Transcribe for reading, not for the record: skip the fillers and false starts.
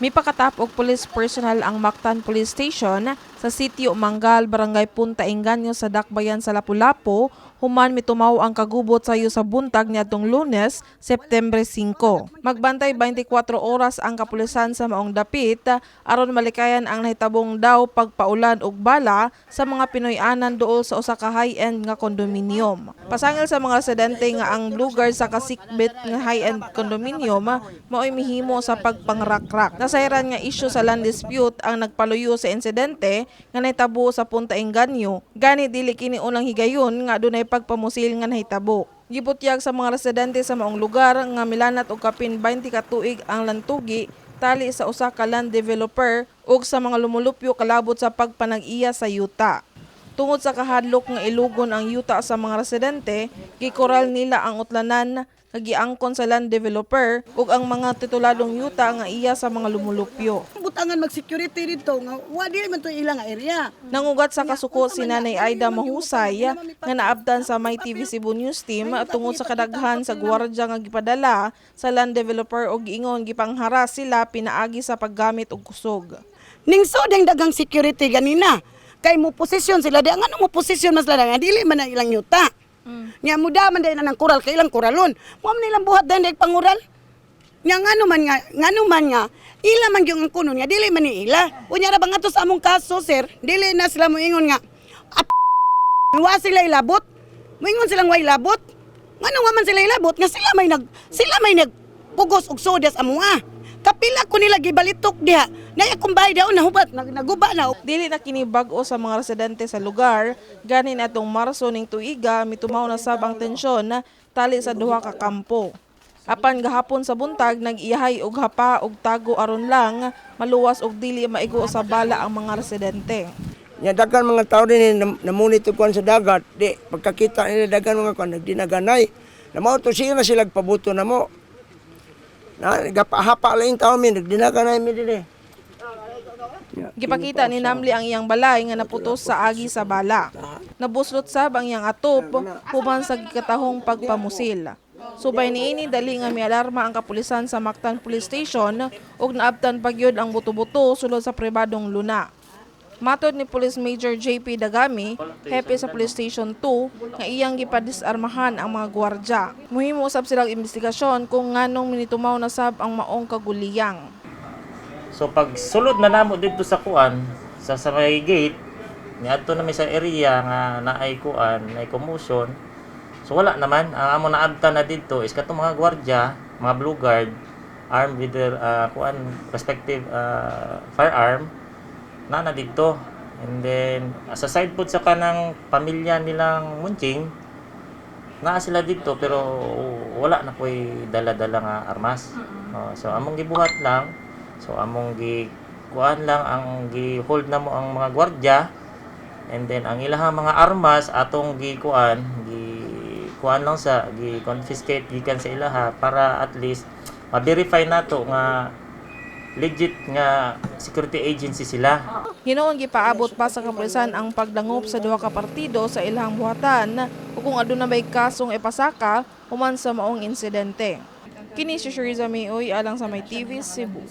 Mipakatap og police personnel ang Mactan Police Station sa Sitio Manggal, Barangay Punta Engaño sa Dakbayan sa Lapu-Lapu, human mitumaw ang kagubot sayo sa buntag niadtong Lunes, September 5. Magbantay 24 oras ang kapulisan sa maong dapit aron malikayan ang nahitabong daw pagpaulan og bala sa mga Pinoy-anan duol sa usa ka high-end nga kondominium. Pasangil sa mga residente nga ang blue guard sa kasikbit nga high-end condominium mao'y mihimo sa pagpangrakrak. Nasayran nga isyu sa land dispute ang nagpaluyo sa insidente nga nahitabo sa Punta Engaño. Gani dili kini unang higayon nga adunay pagpamusil nga nahitabo. Gibutyag sa mga residente sa maong lugar nga milanat og kapin 20 ka tuig ang lantugi tali sa usa ka land developer ug sa mga lumulupyo kalabot sa pagpanag-iya sa yuta. Tungod sa kahadlok nga ilugon ang yuta sa mga residente, gikoral nila ang utlanan nga giangkon sa land developer ug ang mga tituladong yuta nga iya sa mga lumulupyo. Butangan mag-security dito nga wa dili man to ilang area. Nangugat sa kasuko si Nanay Aida Mahusay nga naabtan sa My TV Cebu News Team tungod sa kadaghan sa gwardiya nga gipadala sa land developer og giingon gipangharas sila pinaagi sa paggamit og kusog. Ning so ding dagang security ganina. Kay mo posisyon sila di ngano mo posisyon mas sila nga dili man na ilang yuta. Nya muda man dai na ng kural kay ilang kuralon. Mo man ilang buhat dai pangural. Nya ngano man nga ila man gyud ang kuno nga dili man ni ila. Unya ra bang ato sa among kaso, sir, dili na sila moingon nga wa sila ilabot. Moingon silang wa ilabot. Ngano wa man sila ilabot nga sila may nagpugos og sodas amoa. Kapila ko nila gibalitok diha. Nay akong bahay daw nahubat, naguba na. Dili na kini bag-o sa mga residente sa lugar, gani atong Marso ning tuiga mitumaw na sab ang tensyon na tali sa duha ka kampo. Apan gahapon sa buntag, nag-iyahay og hapa og tago aron lang maluwas og dili maigo sa bala ang mga residente. Nya daghan mga tao din namunit og kuan sa dagat, di pagkakita nila daghan mga kuan nagdinaganay. Na mao to sila sila pabuto na mo. Na gapahapa lang yung tao mi, nagdinaganay mi dinhi. Gipakita ni Namli ang iyang balay nga naputos sa agi sa bala. Nabuslot sab ang iyang atop human sa gikatahong pagpamusil. Subay niini, dali nga mialarma ang kapulisan sa Mactan Police Station ug naabtan pa gyud ang buto-buto sulod sa pribadong luna. Matod ni Police Major JP Dagami, hepe sa Police Station 2, nga iyang gipadisarmahan ang mga gwardya. Muhimo usab silang investigasyon kung nganong minitumaw na sab ang maong kaguliyang. So pag sulod na namo didto sa kuan sa may gate, niadto na mi sa area nga naay kuan, naay commotion. So wala naman ang amo naabtan na didto is katong mga gwardiya, mga blue guard, armed with their kuan, respective firearm na na didto. And then sa side pod sa kanang pamilya nilang Munching, naa sila didto pero wala na ko'y dala-dala nga armas. Oh, so among gibuhat lang, so among gi kuan lang ang gi-hold na mo ang mga gwardiya and then ang ilahang mga armas atong gi kuan, gi kuan lang sa gi confiscate gikan sa ilaha para at least ma-verify nato nga legit nga security agency sila. Hinuon gipaabot pa sa kapulisan ang pagdangop sa duha ka partido sa ilang buhatan ug kung aduna bay kasong ipasaka human sa maong insidente. Kini si Sheriza Mayoy alang sa My TV Cebu.